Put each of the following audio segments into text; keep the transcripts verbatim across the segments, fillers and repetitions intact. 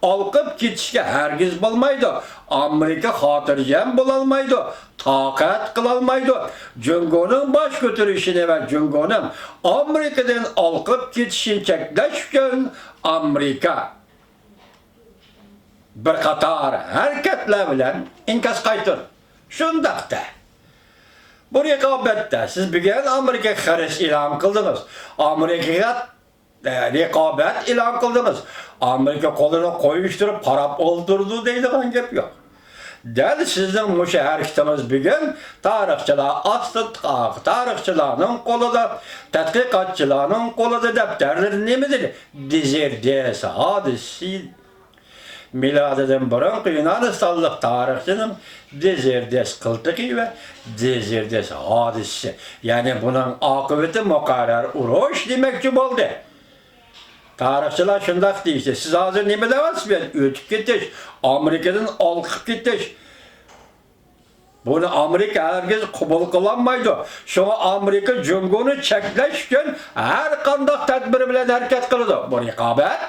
ئالقىپ كېتىشكە ھەرگىز بولمايدۇ. ئامېرىكا خاتىرجەم بولالمايدۇ، تاقەت قىلالمايدۇ. جۇڭگونىڭ باش كۆتۈرۈشىنى ۋە جۇڭگونىڭ ئامېرىكىدىن ئالقىپ كېتىشىنى چەكلەش ئۈچۈن ئامېرىكا بىر قاتار ھەرىكەتلەر بىلەن ئىنكاس قايتۇردى. شۇنداقتا، بۇ رىقابەتتە سىز بۈگۈن ئامېرىكىغا خەرج ئېلان قىلدىڭىز. ئامېرىكىغا، ئە، رىقابەت ئېلان قىلدىڭىز. ئامېرىكا قولىنى قويۇشتۇرۇپ قاراپ ئولتۇردى دەيدىغان گەپ يوق. دەل سىزنىڭ مۇشۇ ھەرىكىتىڭىز بۈگۈن تارىخچىلار ئاستىدا، تارىخچىلارنىڭ قولىدا، تەتقىقاتچىلارنىڭ قولىدا. دەپتەرلىرى نېمە دېدى؟ دېزېردېس ھادىسىسى. مىلادىدىن بۇرۇنقى يۇنانىستانلىق تارىخچىنىڭ دېزېردېس قىلتىقى ۋە دېزېردېس ھادىسىسى، يەنى بۇنىڭ ئاقىۋىتى مۇقەررەر ئۇرۇش دېمەكچى بولدى. تارىخچىلار شۇنداق دېيىشتى. سىز ھازىر نېمە دەۋاتىسىز؟ ئۆتۈپ كېتىش، ئامېرىكىدىن ئالقىپ كېتىش. بۇنى ئامېرىكا ھەرگىز قوبۇل قىلالمايدۇ. شۇڭا ئامېرىكا جۇڭگونى چەكلەش ئۈچۈن ھەر قانداق تەدبىر بىلەن ھەرىكەت قىلىدۇ. بۇ رىقابەت.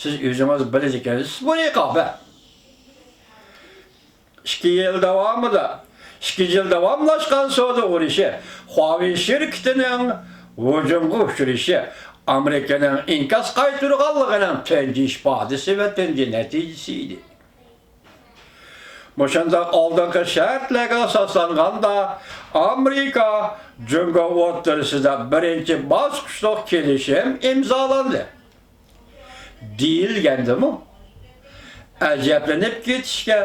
سىز ئۆزىڭىز بىلىدىكەنسىز، بۇ رىقابەت. ئىككى يىل داۋامىدا، ئىككى يىل داۋاملاشقان سودا ئۇرۇشى، خۇاۋېي شىركىتىنىڭ ھۇجۇمغا ئۇچرىشى ئامېرىكىنىڭ ئىنكاس قايتۇرغانلىقىنىڭ تۇنجى ئىپادىسى ۋە تۇنجى نەتىجىسى ئىدى. مۇشۇنداق ئالدىنقى شەرتلەرگە ئاساسلانغاندا، ئامېرىكا جۇڭگو ئوتتۇرىسىدا بىرىنچى باسقۇچلۇق كېلىشىم ئىمزالاندى. دېيىلگەندىمۇ، ئەجەبلىنىپ كېتىشكە،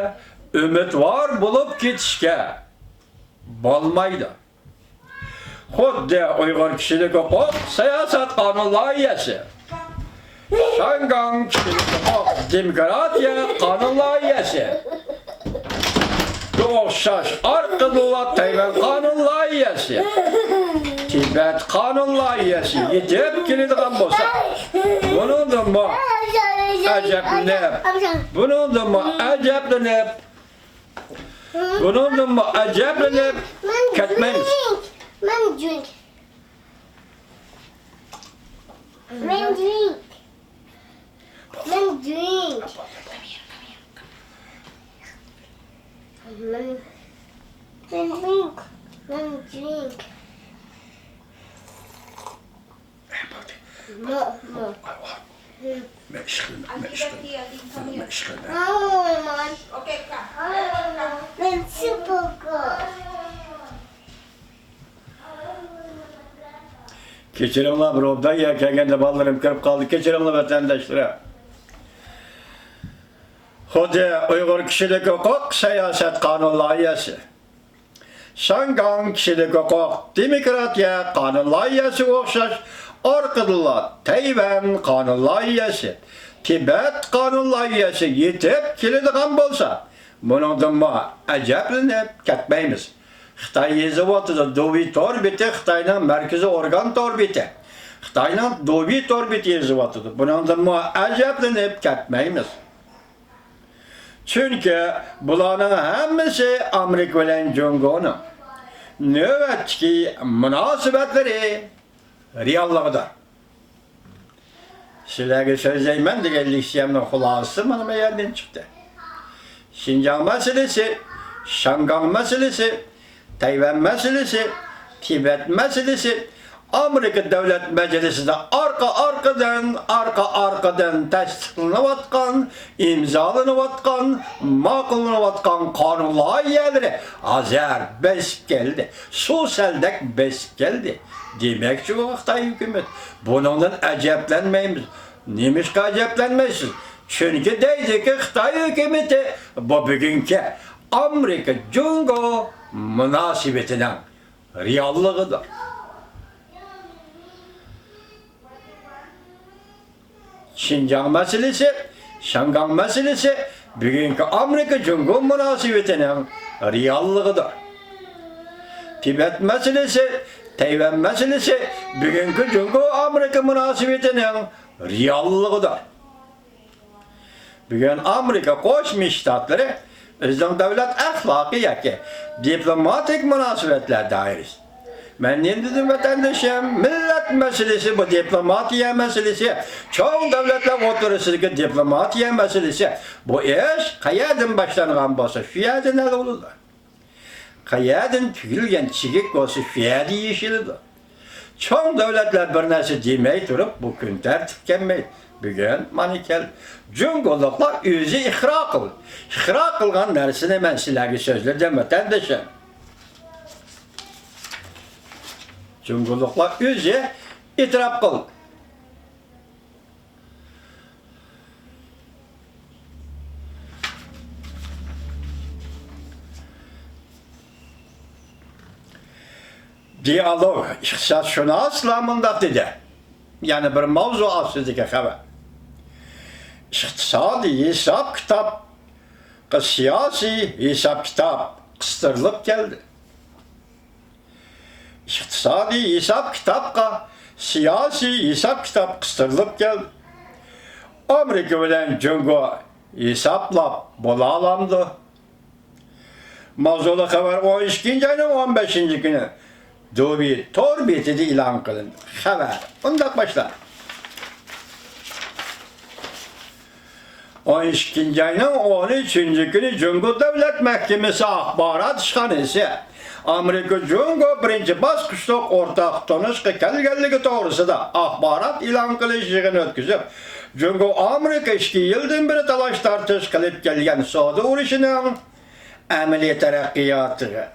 ئۈمىدۋار بولۇپ كېتىشكە بولمايدۇ. خۇددى ئۇيغۇر كىشىلىك ھوقۇق سىياسەت قانۇن لايىھەسى، شياڭگاڭ كىشىلىك ھوقۇق دېموكراتىيە قانۇن لايىھەسى، ئوخشاش ئارقىدىنلا تەيۋەن قانۇن لايىھەسى، تىبەت قانۇن لايىھەسى يېتىپ كېلىدىغان بولسا، بۇنىڭدىنمۇ ئەجەبلىنىپ، بۇنىڭدىنمۇ ئەجەبلىنىپ، بۇنىڭدىنمۇ ئەجەبلىنىپ كەتمەيمىز. مەن درىنك. مەن درىنك. مەن درىنك. مەن، مەن درىنك. مەن درىنك. مو، مو. مەن ئىش قىلىمەن، مەن ئىش قىلىمەن. مەن ئىش قىلىمەن. مەن سۇپېرگېرل. كەچۈرۈڭلار، بىر ئوبدان يەر كەلگەندە بالىلىرىم كىرىپ قالدى. كەچۈرۈڭلار، ۋەتەنداشلىرىم. خۇددى ئۇيغۇر كىشىلىك ھوقۇق سىياسەت قانۇن لايىھەسى، شياڭگاڭ كىشىلىك ھوقۇق دېموكراتىيە قانۇن لايىھەسىگە ئوخشاش ئارقىدىنلا تەيۋەن قانۇن لايىھەسى، تىبەت قانۇن لايىھەسى يېتىپ كېلىدىغان بولسا، بۇنىڭدىنمۇ ئەجەبلىنىپ كەتمەيمىز. خىتاي يېزىۋاتىدۇ، دۇۋى تور بېتى، خىتاينىڭ مەركىزىي ئورگان تور بېتى. خىتاينىڭ دۇۋى تور بېتى يېزىۋاتىدۇ. بۇنىڭدىنمۇ ئەجەبلىنىپ كەتمەيمىز. چۈنكى بۇلارنىڭ ھەممىسى ئامېرىكا بىلەن جۇڭگونىڭ نۆۋەتتىكى مۇناسىۋەتلىرى رېئاللىقىدا. سىلەرگە سۆزلەيمەن دېگەن لېكسىيەمنىڭ خۇلاسىسى مانا بۇ يەردىن چىقتى. شىنجاڭ مەسىلىسى، شياڭگاڭ مەسىلىسى، تەيۋەن مەسىلىسى، تىبەت مەسىلىسى ئامېرىكا دۆلەت مەجلىسىدە ئارقا-ئارقىدىن، ئارقا-ئارقىدىن تەستىقلىنىۋاتقان، ئىمزالىنىۋاتقان، ماقۇللىنىۋاتقان قانۇن لايىھەلىرى ھازىر بېسىپ كەلدى، سۇ سەلدەك بېسىپ كەلدى. دېمەكچى بۇ خىتاي ھۆكۈمەت. بۇنىڭدىن ئەجەبلەنمەيمىز. نېمىشقا ئەجەبلەنمەيسىز؟ چۈنكى دەيدىكى، خىتاي ھۆكۈمىتى بۇ بۈگۈنكى ئامېرىكا جۇڭگو مۇناسىۋىتىنىڭ رېئاللىقىدۇر. شىنجاڭ مەسىلىسى، شياڭگاڭ مەسىلىسى بۈگۈنكى ئامېرىكا جۇڭگو مۇناسىۋىتىنىڭ رېئاللىقىدۇر. تىبەت مەسىلىسى، تەيۋەن مەسىلىسى بۈگۈنكى جۇڭگو ئامېرىكا مۇناسىۋىتىنىڭ رېئاللىقىدۇر. بۈگۈن ئامېرىكا قوشما شتاتلىرى بىزنىڭ دۆلەت ئەخلاقىي ياكى دىپلوماتىك مۇناسىۋەتلەر دائىرىسى. مەن نېمە دېدىم، ۋەتەندىشىم؟ مىللەت مەسىلىسى، بۇ دىپلوماتىيە مەسىلىسى، چوڭ دۆلەتلەر ئوتتۇرىسىدىكى دىپلوماتىيە مەسىلىسى، بۇ ئىش قەيەردىن باشلانغان بولسا، شۇ يەردىن ھەل بولىدۇ. قەيەردىن تۈگۈلگەن چېكىت بولسا، شۇ يەردە يېشىلىدۇ. چوڭ دۆلەتلەر بىر نەرسە دېمەي تۇرۇپ، بۇ كۈن تەرتىپ كەلمەيدۇ. بۈگۈن مانا كەل، جۇڭگولۇقلار ئۆزى ئىقرار قىل. ئىقرار قىلغان نەرسىنى مەن سىلەرگە سۆزلىدىم، ۋەتەندىشىم. جۇڭگولۇقلار ئۆزى ئېتىراپ قىل. دىئالوگ ئىقتىسادشۇناسلار مۇنداق دېدى، يەنە بىر ماۋزۇ ئاستىدىكى خەۋەر. ئىقتىسادىي ھېساب-كىتابقا سىياسىي ھېساب-كىتاب قىستۇرۇلۇپ كەلدى. ئىقتىسادىي ھېساب-كىتابقا سىياسىي ھېساب-كىتاب قىستۇرۇلۇپ كەلدى. ئامېرىكا بىلەن جۇڭگو ھېسابلاپ بولالامدۇ؟ ماۋزۇلۇق خەۋەر ئون ئىككىنچى ئاينىڭ ئون بەشىنچى كۈنى دۇبى تور بېتىدە ئېلان قىلىندى. خەۋەر مۇنداق باشلىنىدۇ. ئون ئىككىنچى ئاينىڭ ئون ئۈچىنچى كۈنى جۇڭگو دۆلەت مەھكىمىسى ئاخبارات ئىشخانىسى ئامېرىكا جۇڭگو بىرىنچى باسقۇچلۇق ئورتاق تونۇشقا كەلگەنلىكى توغرىسىدا ئاخبارات ئېلان قىلىش يىغىنى ئۆتكۈزۈپ، جۇڭگو ئامېرىكا ئىككى يىلدىن بېرى تالاش-تارتىش قىلىپ كەلگەن سودا ئۇرۇشىنىڭ ئەمەلىي تەرەققىياتىغا،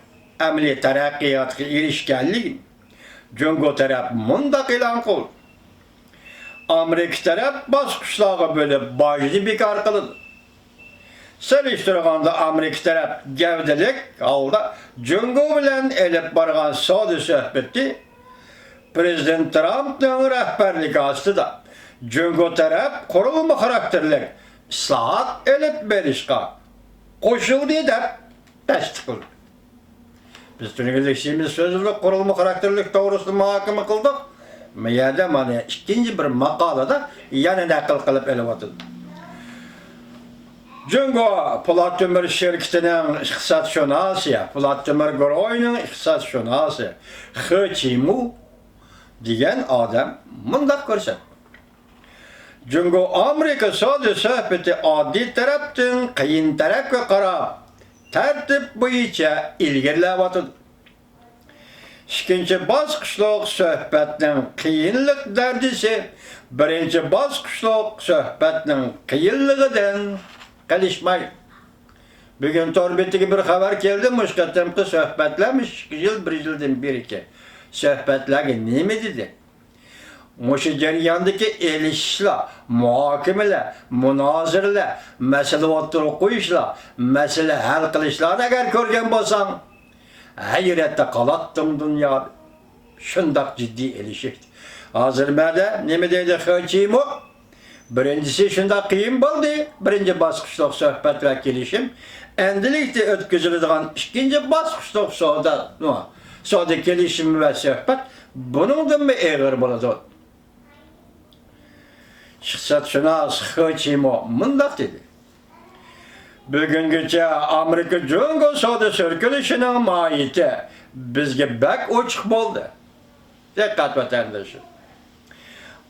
ئەمەلىي تەرەققىياتقا ئېرىشكەنلىكىنى جۇڭگو تەرەپ مۇنداق ئېلان قىلدى. ئامېرىكا تەرەپ باسقۇچلارغا بۆلۈپ باجنى بىكار قىلىدۇ. سېلىشتۇرغاندا ئامېرىكا تەرەپ گەۋدىلىك ھالدا جۇڭگو بىلەن ئېلىپ بارغان سودا سۆھبىتى پىرېزىدېنت ترامپنىڭ رەھبەرلىكى ئاستىدا جۇڭگو تەرەپ قۇرۇلما خاراكتېرلىك ئىسلاھات ئېلىپ بېرىشقا قوشۇلدى دەپ تەستىقلىدى. بىز تۈنۈگۈن لېكسىيىمىز سۆزلىرى قۇرۇلما خاراكتېرلىك توغرىسىدا مۇھاكىمە قىلدۇق. بۇ يەردە مانا ئىككىنچى بىر ماقالىدا يەنە نەقىل قىلىپ ئېلىۋاتىدۇ. جۇڭگو پولات تۆمۈر شىركىتىنىڭ ئىقتىسادشۇناسى، پولات تۆمۈر گۇرۇھىنىڭ ئىقتىسادشۇناسى خې چىمۇ دېگەن ئادەم مۇنداق كۆرسەتتى. جۇڭگو ئامېرىكا سودا سۆھبىتى ئاددىي تەرەپتىن قىيىن تەرەپكە قاراپ، تەرتىپ بويىچە ئىلگىرىلەۋاتىدۇ. ئىككىنچى باسقۇچلۇق سۆھبەتنىڭ قىيىنلىق دەرىجىسى بىرىنچى باسقۇچلۇق سۆھبەتنىڭ قىيىنلىقىدىن قېلىشمايدۇ. بۈگۈن تور بېتىگە بىر خەۋەر كەلدى، مۇشۇ قېتىمقى سۆھبەتلەر، مۇشۇ ئىككى يىل، بىر يىلدىن بېرىكى سۆھبەتلەرگە نېمە دېدى؟ مۇشۇ جەرياندىكى ئېلىشىشلار، مۇھاكىمىلەر، مۇنازىرىلەر، مەسىلە ئوتتۇرىغا قويۇشلار، مەسىلە ھەل قىلىشلارنى ئەگەر كۆرگەن بولساڭ، ھەيرەتتە قالاتتىڭ دۇنيا. شۇنداق جىددىي ئېلىشىش. ھازىر مەدە نېمە دەيدۇ خې چىمۇ؟ بىرىنچىسى شۇنداق قىيىن بولدى، بىرىنچى باسقۇچلۇق سۆھبەت ۋە كېلىشىم. ئەمدىلىكتە ئۆتكۈزۈلىدىغان ئىككىنچى باسقۇچلۇق سودا، سودا كېلىشىمى ۋە سۆھبەت بۇنىڭدىنمۇ ئېغىر بولىدۇ. ئىقتىسادشۇناس خې چىمۇ مۇنداق دېدى: بۈگۈنگىچە ئامېرىكا جۇڭگو سودا سۈركىلىشىنىڭ ماھىيىتى بىزگە بەك ئوچۇق بولدى. دىققەت ۋەتەندىشىم!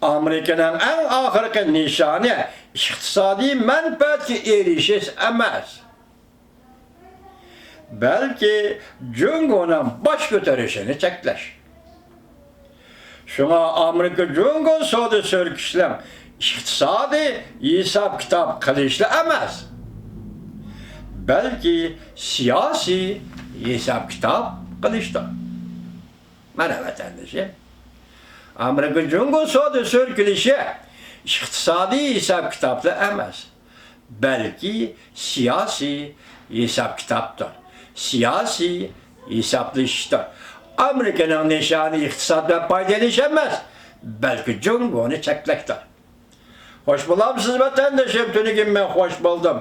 ئامېرىكىنىڭ ئەڭ ئاخىرقى نىشانى ئىقتىسادىي مەنپەئەتكە ئېرىشىش ئەمەس، بەلكى جۇڭگونىڭ باش كۆتۈرۈشىنى چەكلەش. شۇڭا ئامېرىكا جۇڭگو سودا سۈركىشىنىڭ ئىقتىسادىي ھېساب-كىتاب قىلىشلا ئەمەس، بەلكى سىياسىي ھېساب-كىتاب قىلىشتۇر. مانا ۋەتەندىشىم، ئامېرىكا جۇڭگو سودا سۈركىلىشى ئىقتىسادىي ھېساب-كىتابلا ئەمەس، بەلكى سىياسىي ھېساب-كىتابتۇر، سىياسىي ھېسابلىشىشتۇر. ئامېرىكىنىڭ نىشانى ئىقتىساد بىلەن پايدا ئېلىش ئەمەس، بەلكى جۇڭگونى چەكلەشتۇر. خوش بولامسىز، ۋەتەندىشىم؟ تۈنۈگۈن مەن خوش بولدۇم.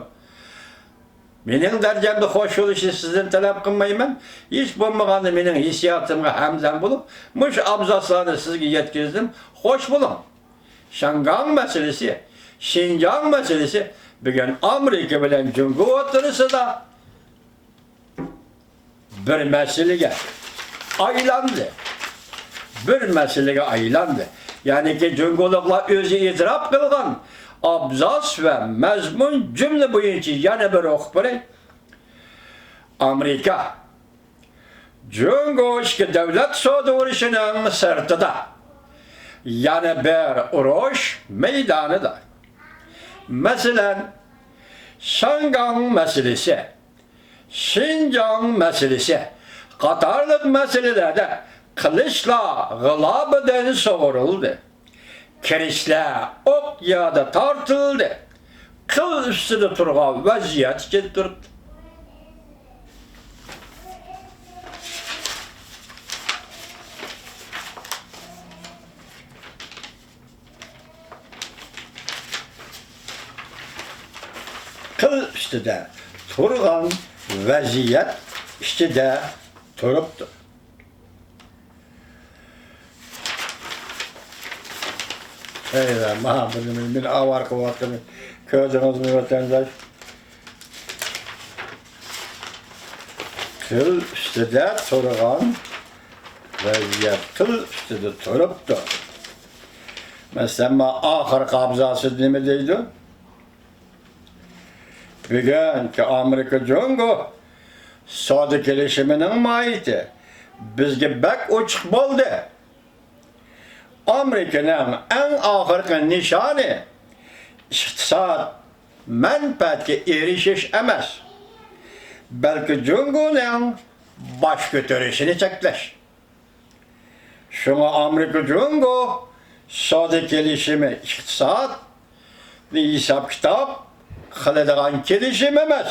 مېنىڭ دەرىجەمدە خوش بولۇشنى سىزدىن تەلەپ قىلمايمەن. ھېچ بولمىغاندا مېنىڭ ھېسسىياتىمغا ھەمدەم بولۇپ، مۇشۇ ئابزاسلارنى سىزگە يەتكۈزدۈم. خوش بولۇڭ. شياڭگاڭ مەسىلىسى، شىنجاڭ مەسىلىسى بۈگۈن ئامېرىكا بىلەن جۇڭگو ئوتتۇرىسىدا بىر مەسىلىگە ئايلاندى. بىر مەسىلىگە ئايلاندى. يەنىكى جۇڭگولۇقلار ئۆزى ئېتىراپ قىلغان ئابزاس ۋە مەزمۇن جۈملە بويىچە يەنە بىر ئۇقۇپ بېرەي. ئامېرىكا، جۇڭگو ئىككى دۆلەت سودا ئۇرۇشىنىڭ سىرتىدا، يەنە بىر ئۇرۇش مەيدانىدا. مەسىلەن، شياڭگاڭ مەسىلىسى، شىنجاڭ مەسىلىسى قاتارلىق مەسىلىلەردە قىلىچلار غىلابىدىن سۇغۇرۇلدى. كىرىچلەر ئوق يادا تارتىلدى. قىل ئۈستىدە تۇرغان ۋەزىيەت كەلتۈردى. قىل ئۈستىدە تۇرغان ۋەزىيەت ئىچىدە تۇرۇپتۇ. ئەيۋە، مانا بۇنى مېنى ئاۋارە قىلىۋاتقىنى كۆردىڭىزمۇ، ۋەتەنداش؟ قىل ئۈستىدە تۇرغان ۋەزىيەت، قىل ئۈستىدە تۇرۇپتۇ. مەسىلەن، ما ئاخىرقى ئابزاسىدا نېمە دەيدۇ؟ بۈگۈنكى ئامېرىكا جۇڭگو سودا كېلىشىمىنىڭ ماھىيىتى بىزگە بەك ئوچۇق بولدى. ئامېرىكىنىڭ ئەڭ ئاخىرقى نىشانى ئىقتىساد مەنپەئەتكە ئېرىشىش ئەمەس، بەلكى جۇڭگونىڭ باش كۆتۈرۈشىنى چەكلەش. شۇڭا ئامېرىكا جۇڭگو سودا كېلىشىمى ئىقتىسادنى ھېساب-كىتاب قىلىدىغان كېلىشىم ئەمەس،